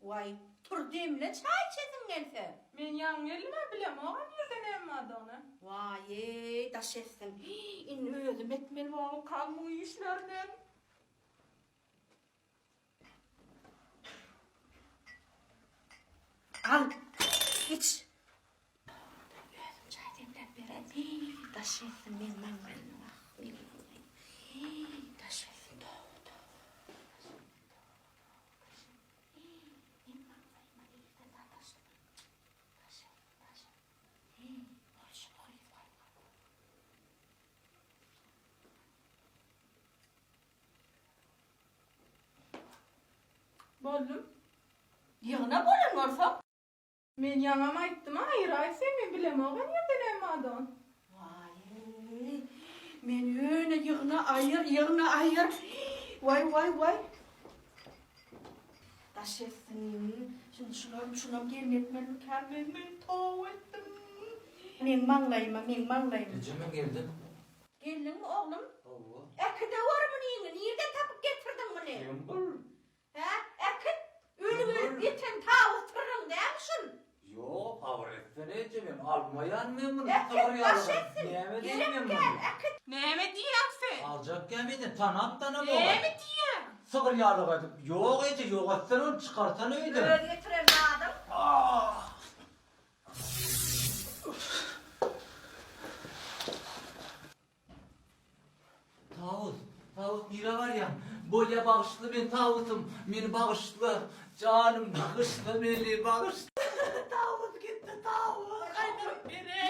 Waý, tur demle çaý içesiň gelse. Men ýaňy geldim-ä, bilemogam nirde näme bardygyny. Waý-eý, daş etsin. Indi özüm etmeli bolmukam bu işlerinem. Al, iç. Özüm çaý demläp bereýin. Daş etsin meň maňlaýyma, wah, meň maňlaýym. Daş etsin, toba, toba. Daş etsin, toba, toba, daş etsin. Meň maňlaýyma nirden sataşdy bu? Daş etsin, daş etsin. Bolşuny gyz, waý, waý. Boldum. Ýygna bolan bolsa. Men ýaňam aýtdym aýyraý sen men bilemok-a nirde näme bardygyny. Waý, men ýöne ýygna aýyr, ýygna aýyr. Waý, waý, waý. Daş etsin. Şindi şulam, şulam gelin etmelimikäm men, men toba etdim. Meň maňlaýyma, meň maňlaýyma. Eje men geldim. Geldiňmi oglum? Hawa. Äkideweri munyňy, nirden tapyp getirdiň muny? Kim bul? Hä, äkit! Ölüp-ölüp ýeten tawus tyrryň dämi şul? Ýok, habar etsene eje, men almaýan men muny. Äkit, baş etsin! Näme diýen men Gerek muny? däl, äkit! Näme diýýäň sen? Aljak gä menden, tanap tanamok. Näme diýýäň? Sygyr ýalyk edip. Ýok eje, ýok etsene ony, çykarsana öýden. Öz getiren zadyň. Ah! Tawus, Tawus nirä barýaň? Bolýa bagyşla men Tawusym, meni bagyşla, janym bagyşla meni, bagyşla. Tawus gitdi Tawus, gaýtaryp beräý.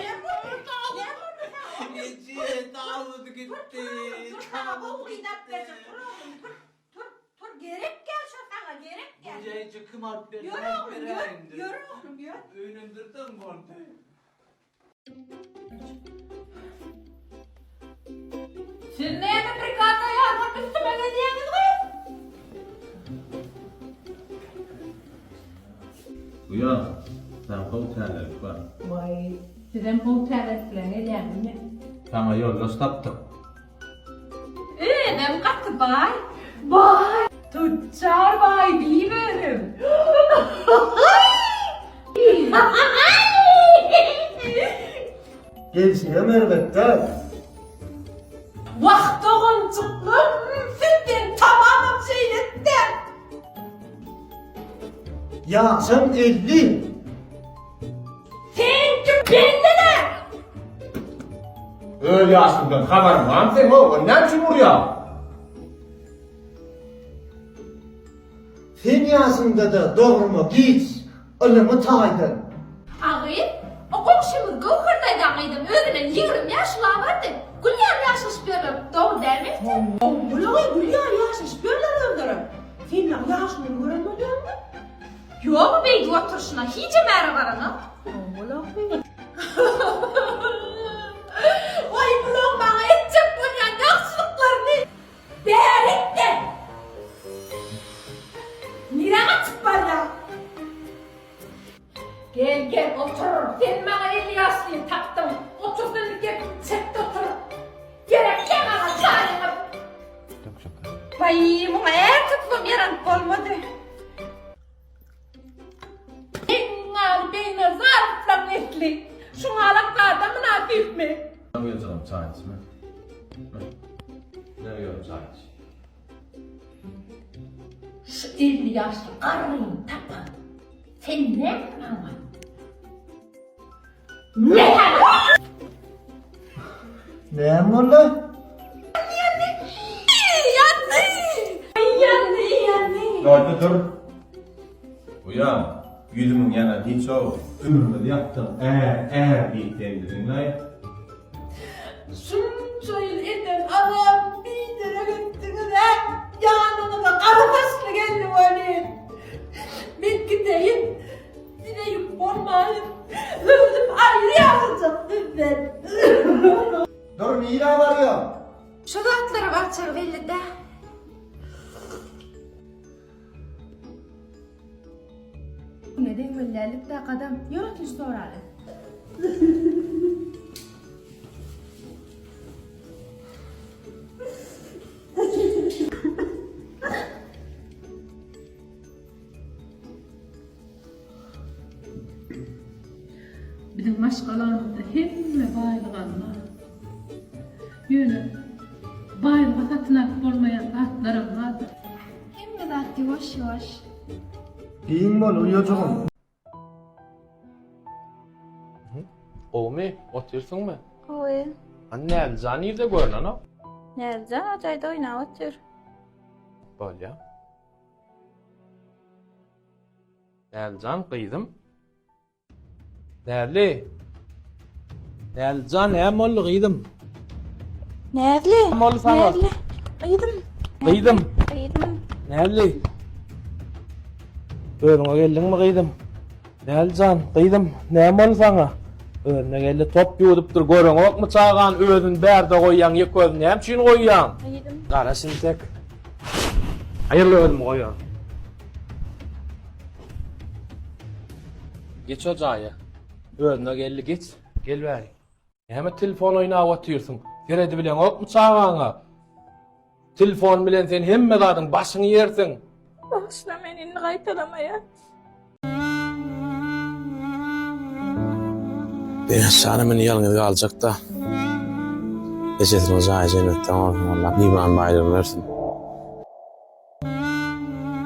Eje, Tawus gitdi. Tur, saňa gowy gyz alyp berjek, tur oglum, tur. Tur, tur, gerek gel şo saňa, gerek gel. Bolýa eje, kim alyp berse Ýör alyp oglum, ýör, beräýindi. ýör oglum, ýör. Öýlendirseň boldy. Siz näme prikaz aýal bolup üstüme gelýäňiz gyz? Uýa, saňa gowy täzelik bar. Waý, sizem gowy täzelik bilen gelýäňizmi? Saňa ýoldaş tapdyk. Özem gaty baý. Baý! Tüçjar baý diýiberin. Gelşiňem erbet däl. Wah doganjyklarym, sizden tamamam şeýle däl. Ýaşam 50. Seňki belli-dä! Öz ýaşyňdan habaryň barmy seň o, ony näme üçin urýaň? Sen ýaşyňda-da dogruma giç, ylymy taýdan. A gyz, o goňşymyz Göwher daýzaň gyzam özünden 20 ýaş ula bardy. Gül ýaly ýaşaşyp ýörler, dogry dälmi Eftin? Hawa, gül ýaly ýaşaşyp ýörler özlerem. Sen ýaňy ýaşulyny gören bolýaňmy? Ýog-a beýdip oturyşyna hijem äre baranok. Waý bulaň maňa etjek bolýan ýagşylyklaryny bärik-de! Nirä gaçyp barýaň? Gel gel otur, sen maňa 50 ýaşlyny tapdyň, oturda indi gepimi çekde otur. Gerek däl maňa çaýyňyz. Waý, muňa är tutubam ýaranyp bolmady. Iňňäni Begnazarowlaň nesli şuňalak zada mynasypmy? Uýajygym çaý içme. Ine uýam çaý iç. Şu 50 ýaşly garryny tapan sen näme maňa? Näme boldy? Ýandy! Ýandy! Ýandy! Ýandy! Ýolda dur. Uýam, ýüzümiň ýanan hiç-ow. Ömrümizi ýakdyň, är, är diýip degdidiň-laý. Şunça ýyl eden azabym biderek etdiňiz-ä! Ýanyňyza gara saçly geldi welin. Men gideýin. Size ýük bolmaýyn. Özüm aýry ýaşajak sizden. Dur nirä barýaň? Şu zatlara barjagy belli-dä. Kime degmeli däldik-dä, gadam. Ýör oturyş soraly. Biziň maşgalamyzda hemme baýlyk alnar. Ýöne baýlyga satyn alyp bolmaýan zatlaram bardyr. Hemme zat ýuwaş-ýuwaş. Giň bol, uýajygym. Gowumy? Otyrsyňmy? Gowy. Hany Näzlijan nirde görnenok? Näzlijan ajaýda oýnap otyr. Bolýa. Näzlijan gyzym. Näzli. Näzlijan näme boldy gyzym? Näzli. Näme boldy saňa? Näzli. Gyzym. Gyzym. Gyzym. Näzli. Özüňe geldiňmi gyzym? Näzlijan, gyzym, näme boldy saňa? Özüne geldi, top ýuwdupdyr, göreňokmy çagany özüni bärde goýýaň, ýeke özüni näme üçin goýýaň? Gyzym. Gara şintek. Aýyrla özümi goýaryn. Geç o jaýa. Özüne geldi geç. Gel bäri. Näme telefon oýnap otyrsyň? Seredibileňokmy çagaňa? Telefon bilen sen hemme zadyň başyňy ýersiň. Bagyşla meni indi gaýtalamaýan. Begençjanem indi ýalňyz galjakda. Ejesiniň jaýy jennetden bolsun Allah iman baýlygyny bersin.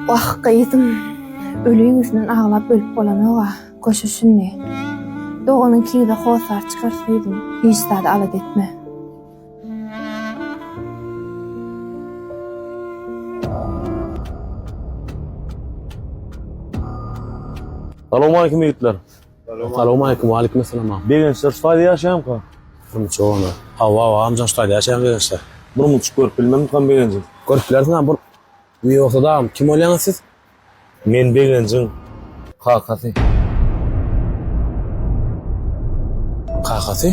Wah, gyzym, öliň üstünden aglap ölüp bolanok-a, köşeş indi. Doganyň kiňize hossar çykarys gyzym, hiç zady alada etme. Salowmaleýkim ýigitler. Salowmaleýkim, waleýkim essalam. Begençler şu taýda ýaşaýamyka? Birmunçuk oglanlar. Hawa, hawa, amjan şu taýda ýaşaýan begençler. Birmunçuk görüp bilmemikam Begenji? Görüp bilersiň a, bir Ýogsa dagam kim bolýaňyz siz? Men Begenjiň kakasy. Kakasy?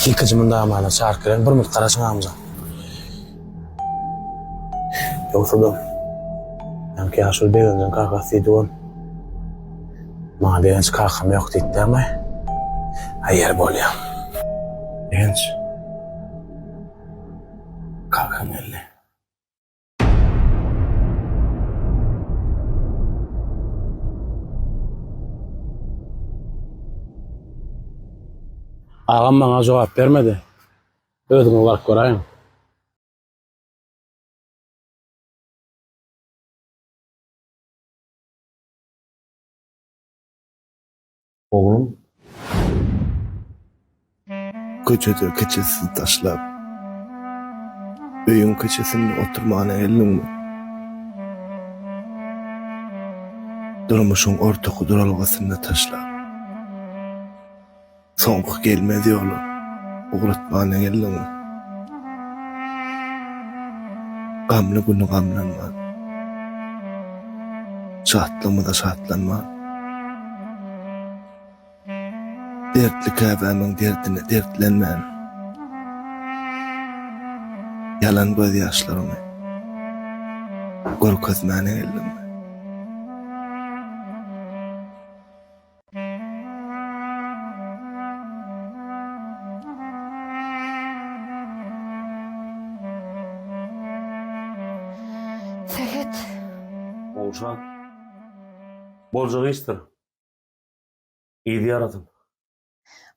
Ýekeje munda amana çaryp gelen bir minut garaşyň amjan. Ýogsa-da, ýaňky ýaşuly Begenjiň kakasy diýdi ol. Maňa Begenç kakam ýok diýdi dämi? Aý ýeri bolýa. Begenç. Kakam geldi. Agam maňa jogap bermedi. Özüňiz baryp göräýiň. Oglum, köçede keçesiz taşlap, öýüň köçesinde oturmana geldiňmi? Durmuşyň ortaky duralgasynda taşlap. Soňky gelmez ýola ugratmana geldiňmi? Gamly güni gamlanman, şatlygymyza şatlanman, Dertli käbämiň derdine dertlenmän, Ýalan gözýaşlaryňy görkezmäne geldiňmi? Sähet. Ogulşa. Boljak işdir. Yzy ýarasyn.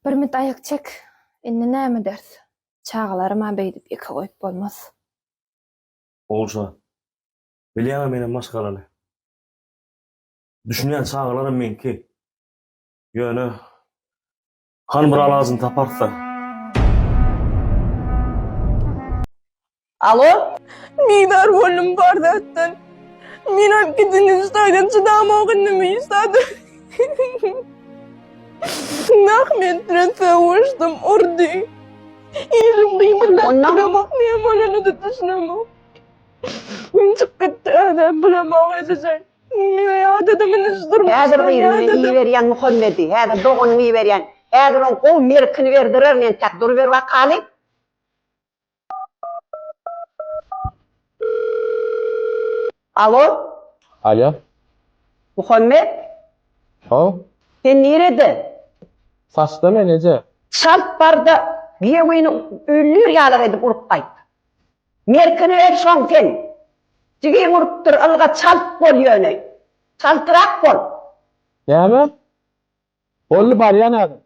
Bir minut aýak çek. Indi näme ederis? Çagalarym-a beýdip ýeke goýup bolmaz. Ogulşa. Bilýäň-ä menem maşgalaly. Düşünýän çagalaram meňki. Ýöne hany bir alajyny taparys-da. Alo? Bizar boldum bar zatdan. Men alyp gidin hiç taýdan çydamok indi men hiç zada. Ahmet bilen sögüşdim, urdy. Ýerim gymyldap duramok, näme bolanyny düşünemok. Gün çykyp gitdi özem bilemok edejek. Men ýadadym indi şu durmuşdan Häzir gyzymy men ýadadym. iberýän Muhammedi, häzir doganymy iberýän. Häzir oň gowy merkini berdirerin entäk duruber bakaly. Alo? Alo. Muhammet? How? Sen nirede? Saçda men eje. Çalt bar-da, giýewini öldür ýalyk edip urup gaýt. Merkini ber şoň sen. Jigiň urupdyr, ylga çalt bol ýöne. Çaltrak bol. Näme? Boldy barýan häzir.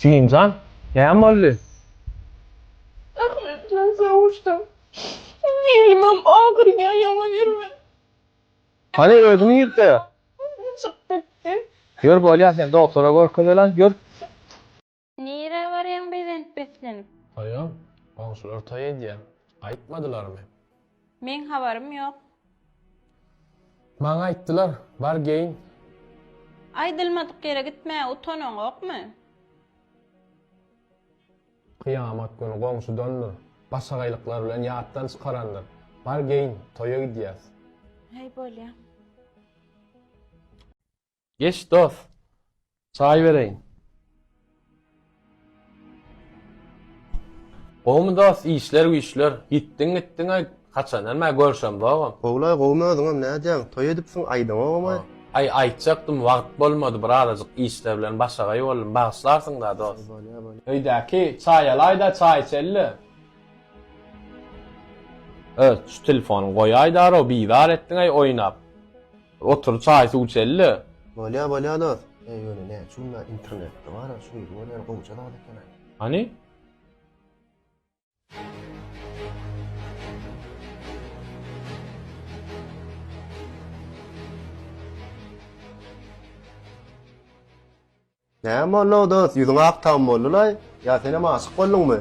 Jigimjan, näme boldy? Ahmet bilen sögüşdim. Dilimem agyrýar ýaňa ýürme. Hany özüň nirde? Çykyp gitdi. Ýör bolýa sen dogtora görkezeli ýör. Nirä barýaň bezenip beslenip? Toýa, goňşular toý edýär. Aýtmadylarmy? Meň habarym ýok. Maňa aýtdylar, bar geýin. Aýdylmadyk ýere gitmäge utanaňokmy? Kyýamat güni goňşudandyr, başagaýlyklar bilen ýatdan çykarandyr. Bar geýin, toýa gidýäs. Häý bolýa. Geç dos. Çaý bereýin. Gowmy dos, işler güýçler. Ýitdiň gitdiň-aý, haçandan bäri görşemzogam. Gowlaý gowmy özüňem nädýäň toý edipsiň aýdaňogamaý. Aý aýtjakdym wagt bolmady birazajyk işler bilen başagaý boldum bagyşlarsyňda dos. Bolýa bolýa. Öýdäki çaý alaýda çaý içeli. Öz şu telefonyňy goýaýdarow bizar etdiňaý oýnap. Otur çaý suw içeli. Bolýa bolýa dos. Eý ýöne näçün internetde bara şu gyzy bolýan gowja zat ekenaý. Hany? Näme boldy-ow dost, ýüzüň ak tam boldy-laý? Ýa senem aşyk bolduňmy?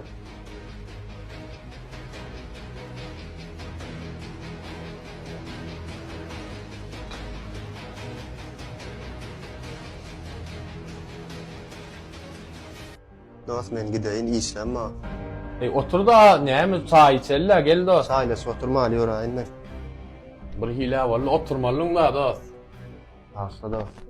Dost men gideýin işlem bar. Eý otur-da näme çaý içeli-dä gel dost. Çaýlaşyp oturmaly ýöräýin men. Bir hile boldy oturmalyň-da dost. Bagyşla dost.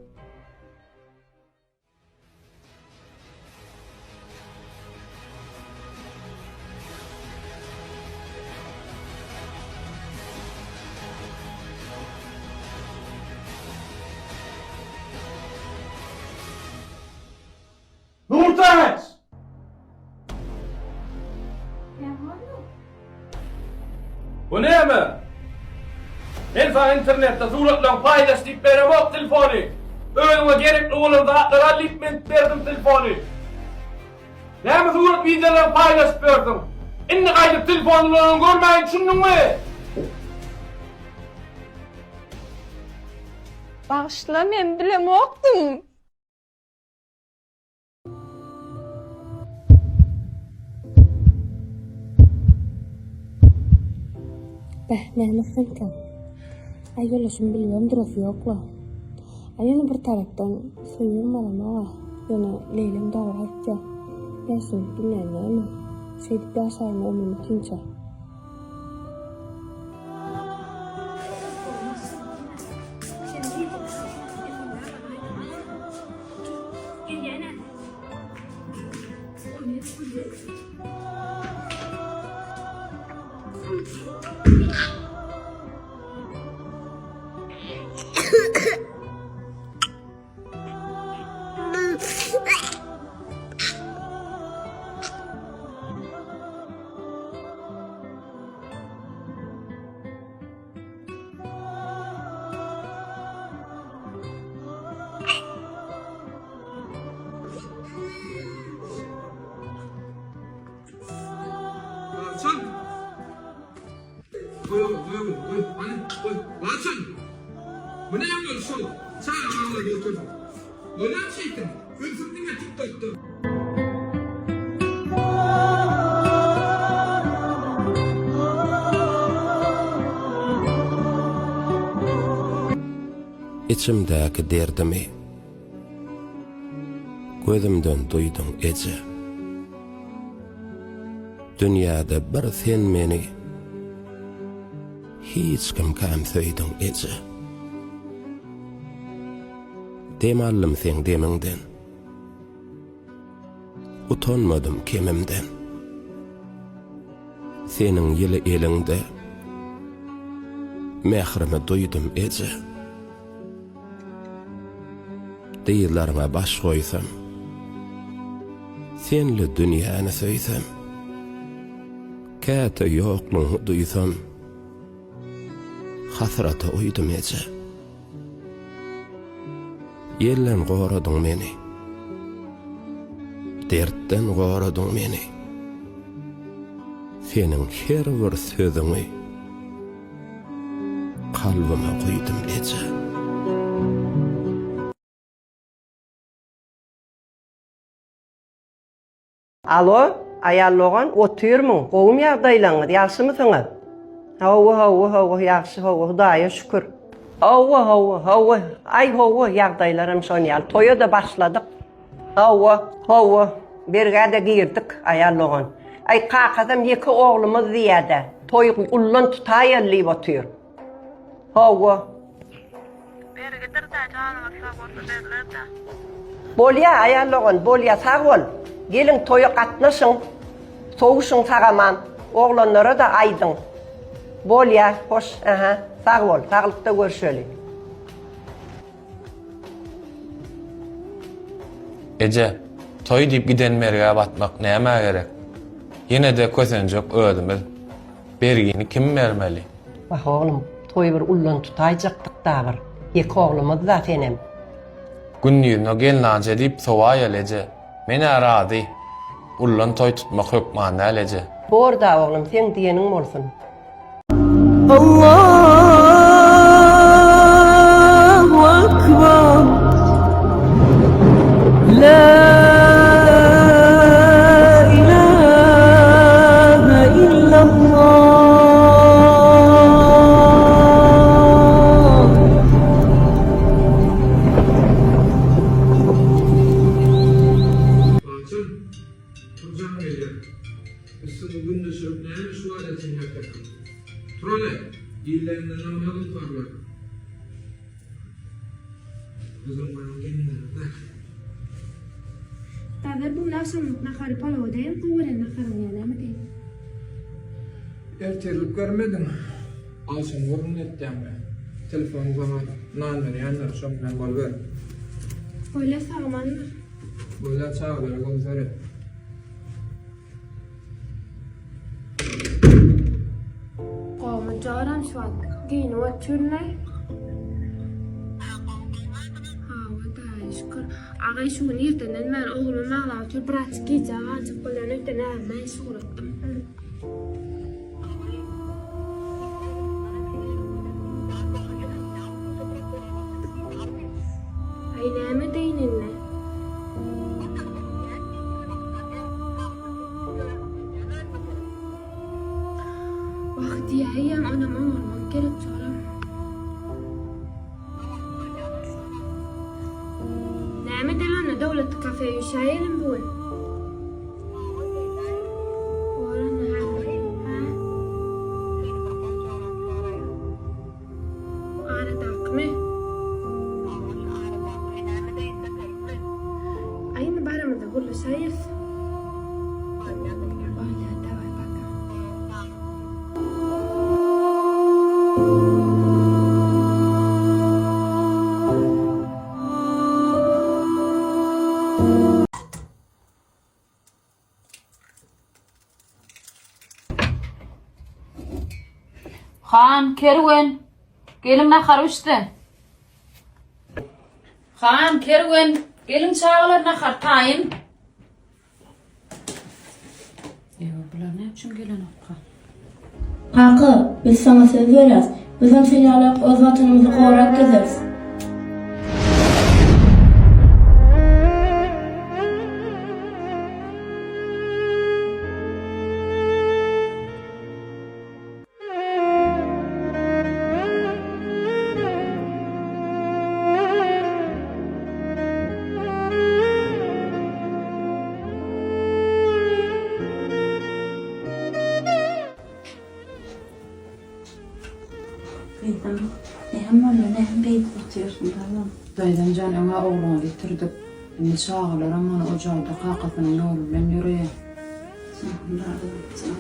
Nurtäç! Näme boldy? Bu näme? Men saňa internetde suratlaryňy paýlaş diýip beremok telefony. Özüňe gerekli bolan zatlary al diýip men berdim telefony. Näme surat wideolaryňy paýlaşyp ýörsüň? Indi gaýdyp telefon ulanyňy görmäýin düşündiňmi? Bagyşla men bilemokdym. Beh, näme etsemkäm? Aý, ýoldaşym bilibem durasy ýok-la. Aý, ýöne bir tarapdan söýgim balamog-a. Ýöne Leýlem dogry aýtýar. Bäşinji bilýän näme? Şeýdip ýaşaýyn ömrüm bitinçä. Laçyn! Goý oglum, goý oglum, goý. Hany, goý. Laçyn! Bu näme boldy şol? Çaga agladyp otyrsyň. Bolýamy şeýtseň? Ünsüň diňe TikTokda. Içimdäki derdimi Gözümden duýduň eje. Dünýäde bir sen meni Hiç kim kem söýdüň eje. Dem aldym seň demiňden. Utanmadym kemimden. Seniň ýyly eliňde Mährimi duýdum eje. Dyzlaryňa baş goýsam. Senli dünýäni söýsem. Käte ýoklugyňy duýsam. Hasrata uýdum eje. Ýelden goradyň meni. Dertden goradyň meni. Seniň her bir sözüňi kalbyma guýdum eje. Alo, aýal dogan, otyrmyň? Gowumy ýagdaýlaryňyz, ýagşymysyňyz? Hawa, hawa, hawa, ýagşy, hawa, Hudaýa şükür. Hawa, hawa, hawa, aý, hawa, ýagdaýlaram şon ýaly. Toýa-da başladyk. Hawa, hawa, bergä-de girdik, aýal dogan. Aý, kakasam ýeke oglumyz diýýä-dä, toýy ullan tutaýaly diýip otyr. Hawa. Bergidir-dä, janyňyz sag bolsa berler-dä. Bolýa, aýal dogan, bolýa, sag bol. Geliň, toýa gatnaşyň. Sowuşyň sag-aman. Oglanlara-da aýdyň. Bolýa, hoş, ähä, sag bol, saglykda görşeli. Eje, toý diýip giden mergä batmak nämä gerek? Ýene-de kösenjek özümiz. Bergini kim bermeli? Wah, oglum, toýy bir ullan tutaýjakdyk-da bir. Ýeke oglumyz-da senem. Gündizine gelnaje diýip sowaýaly, eje. Men-ä razy. Ullan toý tutmak hökman däl, eje. Bor-da, oglum, seň diýeniň bolsun. Allahu Akbar La ilahe illallah. Laçyn, turjaň gelýär. Üstüňi gün düşürip näme şu wagta çenli ýatyrsyň? Tur-ale, illeňde namaz okarlar. Özüň maňa geňleriň-dä. Bazar bu gün agşamlyk nahary palaw edeýin, gowy görýän naharyň ýa näme diýip. Ertirlik bermediň, agşam gürrüň etýäňmi? Telefon saňa nan berýändir, şoň bilen boluber. Bolýa sagmandyr. Bolýa çagalara gowy seret. Gowmy joram şu wagt geýinip otyrynlaý. Hawa daýy şükür. Agay şu gün irtenden bäri oglum aglap otyr birazjyk gijä galjak bolýan öýden ärimä iş ugratdym. Aý näme edeýin indi? Wah diýäýýäň onam oňarmak gerek joram. Näme edeli onda Döwletli kafe üýşäýelim bu gün. Bor onda häzir. Hä? Aradakymy? Aý indi baramyzda gürleşäýeris. Bolýa daway paka. Han, Kerwen, geliň nahar bişdi. Han, Kerwen, geliň çagalar nahar taýyn. Ewa, bular näme üçin gelenokka? Kaka, biz saňa söz berýäs, bizem sen ýalak öz watanymyzy gorap gezeris. Gyzym, näme boldy, näme beýdip otyrsyň balam? Daýzam jan öň-ä ogluňyzy ýitirdik. Indi çagalaram ony o jaýda kakasynyň ýoly bilen ýöreýär. Janyň razy bolsun.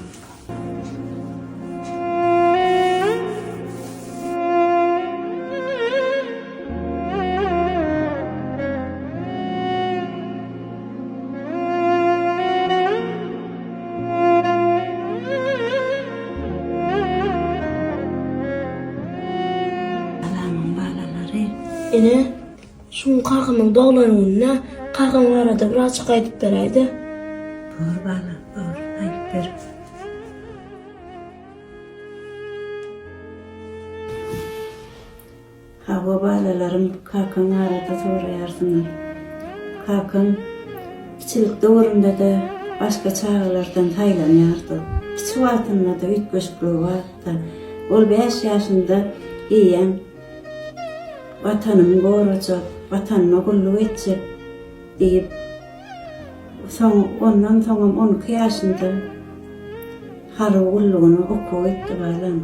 Ene, şu gün kakamyň doglan gününe kakam barada birazjyk aýdyp beräýdä. Bor balam, bor, aýdyp berin. Hawa balalarym kakaň barada soraýarsyňyz. Kakam kiçilik döwründe-de başga çagalardan saýlanýardy. Kiçi wagtynda-da üýtgeşikligi bardy. Ol bäş ýaşynda eýýäm Watanymy gorajak, Watanyma gulluk etjek diýip, soň ondan soňam 12 ýaşynda Harby gullugyna okuwa gitdi balam.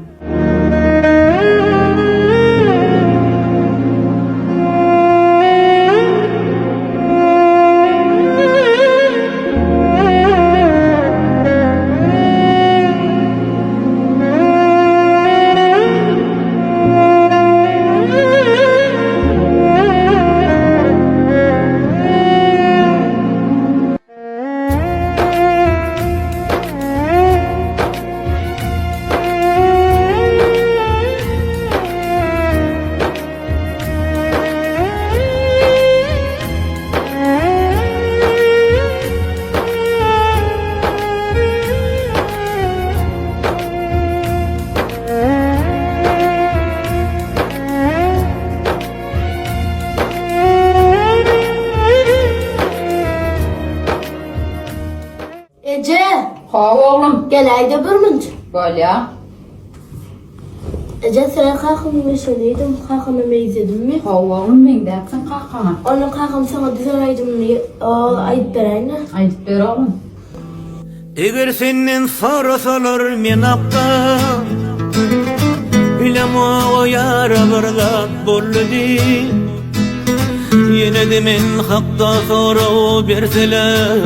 Eje! Hawa oglum. Geläýdä bir münç. Bolýa. Eje sen kakamy meşeliydim, kakama meňzedimmi? Hawa oglum meňzäpsiň kakaňa. Onda kakam saňa düzen aýdymyny aýdyp beräýin-ä. Aýdyp ber oglum. Eger senden sorasalar men hakda Bilemok o ýara bir zat boldy diý Ýene-de men hakda sorag berseler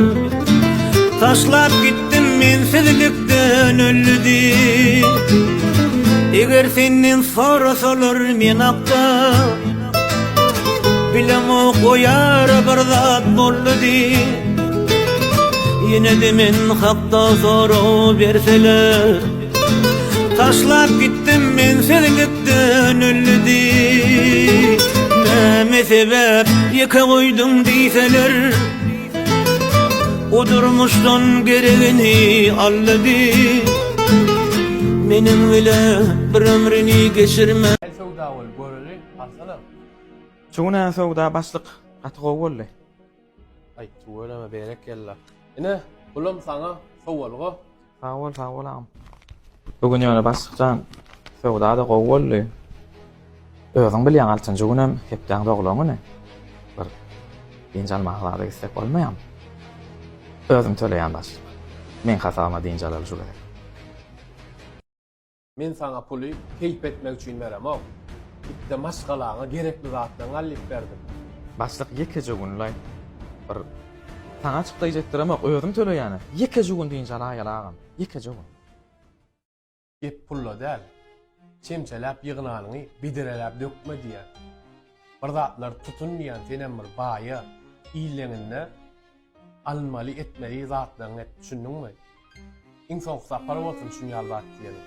Taşlap gitdim mensizlikden öldi diý Eger senden sorasalar men hakda Bilemok o ýara bir zat boldy diý Ýene-de men hakda sorag berseler Taşlap gitdim mensizlikden öldi diý Näme sebäp ýeke goýduň diýseler O durmuşdan geregini aldy diý Meniň bile bir ömrüni geçirme Söwda bolup göreli, alsana. Şu gün-ä söwda başlyk gaty gowy boldy. Aý, tüweleme, berekella. Ine, bulam saňa sowalga. Sag bol, sag bol agam. Bu gün ýöne başlyk jan, söwda-da gowy boldy. Özüň bilýäň, altynjy günem hepdäň doglan güni. Bir dynç almaga zada gitsek bolmaýarmy? Özüm töleýän başlyk. Meň hasabyma dynç alaly şu gezek. Men saňa puly keýp etmek üçin beremok. Gitde maşgalaňa gerekli zatlaryňy al diýip berdim. Başlyk ýekeje günlaý bir saňa çykdaýjy etdiremok özüm töleýänä ýekeje gün dynç alaýaly agam ýekeje gün. Gep pulda däl. Çemçeläp ýygnanyňy bidereläp dökme diýýän. Bir zatlar tutun diýýän senem bir baýa illeňinde alynmaly etmeli zatlaryňy et düşündiňmi? Iň soňky sapar bolsun şun ýaly zat diýeniň.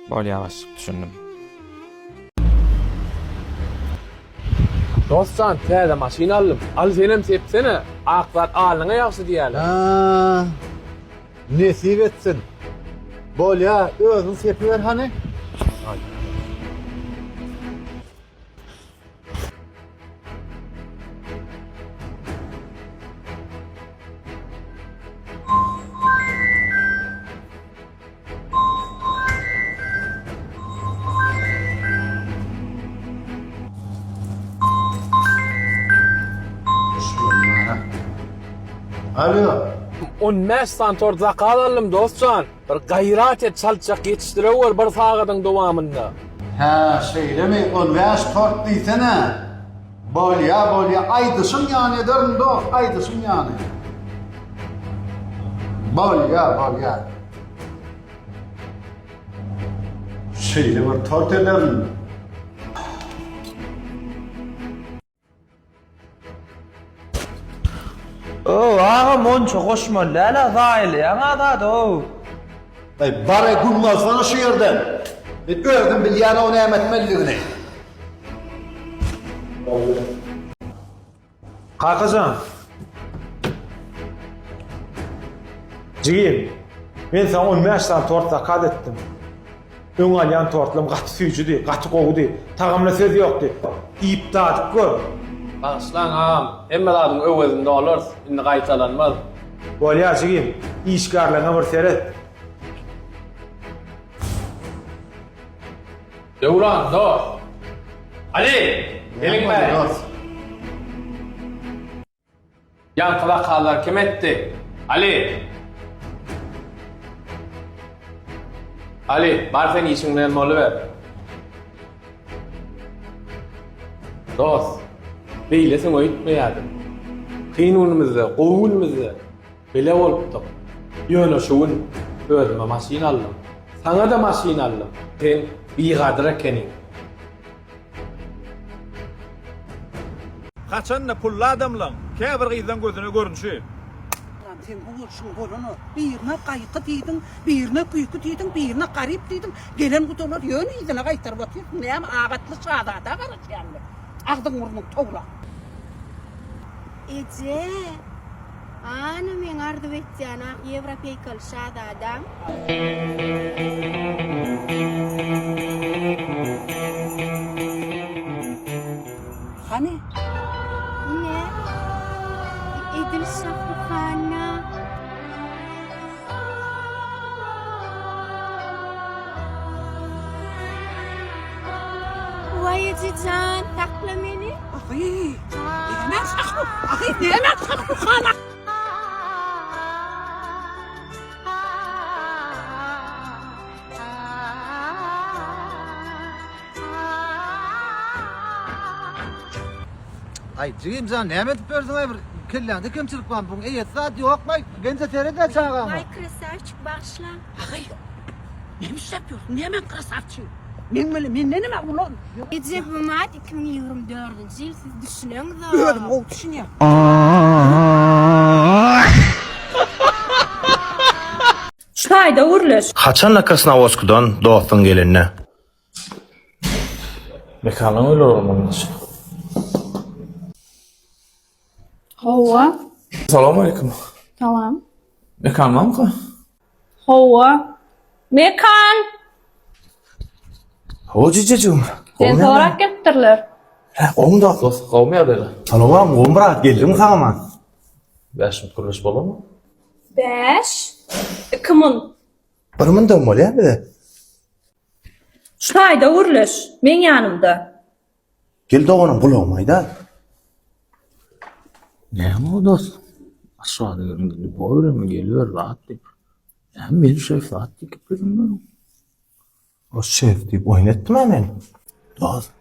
Bolýa başlyk düşündim. Dostjan täze maşyn aldym. Al senem sepsene. Ak zat alnyňa ýagşy diýýäler. Hä. Nesip etsin. Bolýa, özüň sepiber hany. Alo. 15 sany tort zakaz aldym dostjan. Bir gaýrat et çaltjak ýetişdirewür bir sagadyň dowamynda. Hä, şeýlemi, on bäş tort diýsene. Bolýa, bolýa, aýdyşyň ýaly ederin dost, aýdyşyň ýaly. Bolýa, bolýa. Şeýle bir tort ederin. Ow agam onça goşmaly däl-a zaýalaýaň-a zady-ow. Aý bar-aý güm bolsana şu ýerden. Men özüm bilýän-ow näme etmelidigini. Kakajan. Jigim, men saňa 15 sany tort zakaz etdim. Öň alýan tortlarym gaty süýjüdi, gaty gowudy. Tagamyna söz ýokdy. Iýip dadyp gör. Bagyşlaň agam, hemme zadyň öwezini dolarys, indi gaýtalanmaz. Bolýar jigim, işgärleriňe bir seret. Döwran dost. Ali, geliň bäri. Ýaňky wakalary kim etdi? Ali! Ali, bar sen işiň bilen boluber. Dost, beýlesiň öýtmeýärdim. Kyn günümizde, gowy günümizde bile bolupdyk. Ýöne şu gün özüme maşyn aldym. Saňa-da maşyn aldym. Sen bigadyr ekeniň. Haçanda pully adamlaň käbir gyzlaň gözüne görünşi. Lan seň bu bolşuň bolanok. Birine gaýky diýdiň, birine küýki diýdiň, birine garyp diýdiň. Gelen gudalar ýöne yzyna gaýtaryp otyrsyň. Näme abatly şazada garaşýaňmy? Agzyň-burnuň towlap. Eje! Ana meň arzuw etýän ak ýewropeýkaly şazadam. Hany? Ine, edil Şahruhana. Waý eje jan, sakla meni. Ahy, näme Şahruh? Ahy, näme Şahruhana? Aý jigimjan näme edip ýörsüň aý bir kelläňde kemçilik barmy buň eýesi zat ýokmy genje seredä çagaňa. Waý krasawçik bagyşla. Agy näme işläp ýörsüň näme krasawçik meň bilen mendenem ulan. Eje bu mat 2024-nji ýyl siz düşüneňzok. Özüm gowy düşünýän. Şu taýda gürleş. Haçanda Krasnowodskdan dostuň gelende. Mekanyň öýleri bolmalydyr. Hawa. Salowmaleýkim. Salam. Mekan barmyka? Hawa. Mekan! Hawa jijejigim. Seni sorap gelipdirler. Hä, gowmy dost? Dost, gowmy ýagdaýlar? Salowam, gowmy brat, geldiňmi sag-aman? Bäş minut gürleşip bolarmy? Bäş, iki mun. Bir mundam bolýar bize. Şu taýda gürleş, meň ýanymda. Gel doganym gulagyma aýda. Näme o dost? Aşgabada gelende lýuboý vremya geliber zat diýip. Näme men şef zat diýip gepledim O şef diýip oýun etdim-ä men. Dost,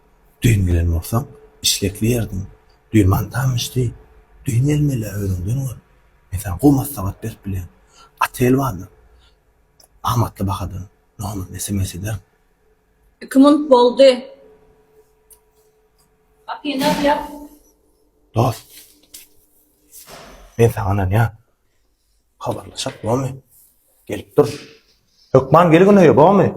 düýn gelen bolsaň, işlekli ýerdiň. Düýn mantam bişdi. Düýn gelmeli-ä özüňden gör. Men saňa gowy maslahat berip bilýän. Otel bardyr. Amatly bahadan. Nomerini sms ederin. Iki munt boldy. Gapyny ýap. Dost. Men saňa ynanýan. Habarlaşak bormy? Gelip dur. Hökman gelgin öýe bormy?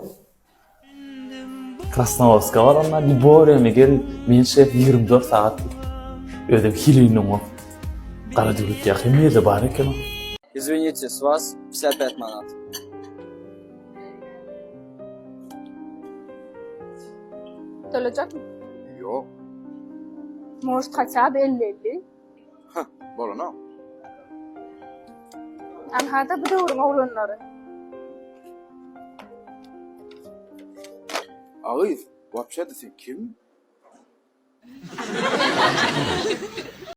Krasnowodska baranda lýuboý vremya gel, men şef 24 sagat diýip. Özem hilini oňa. Gara döwlet ýa hemme ýerde bar eken o. Izwinite, s was 55 manat. Tölejekmi? Ýok. Может, хотя бы elli-elli? Hah, bolanok. Anha-da bu döwrüň oglanlary. A gyz, wapşe-de sen kim?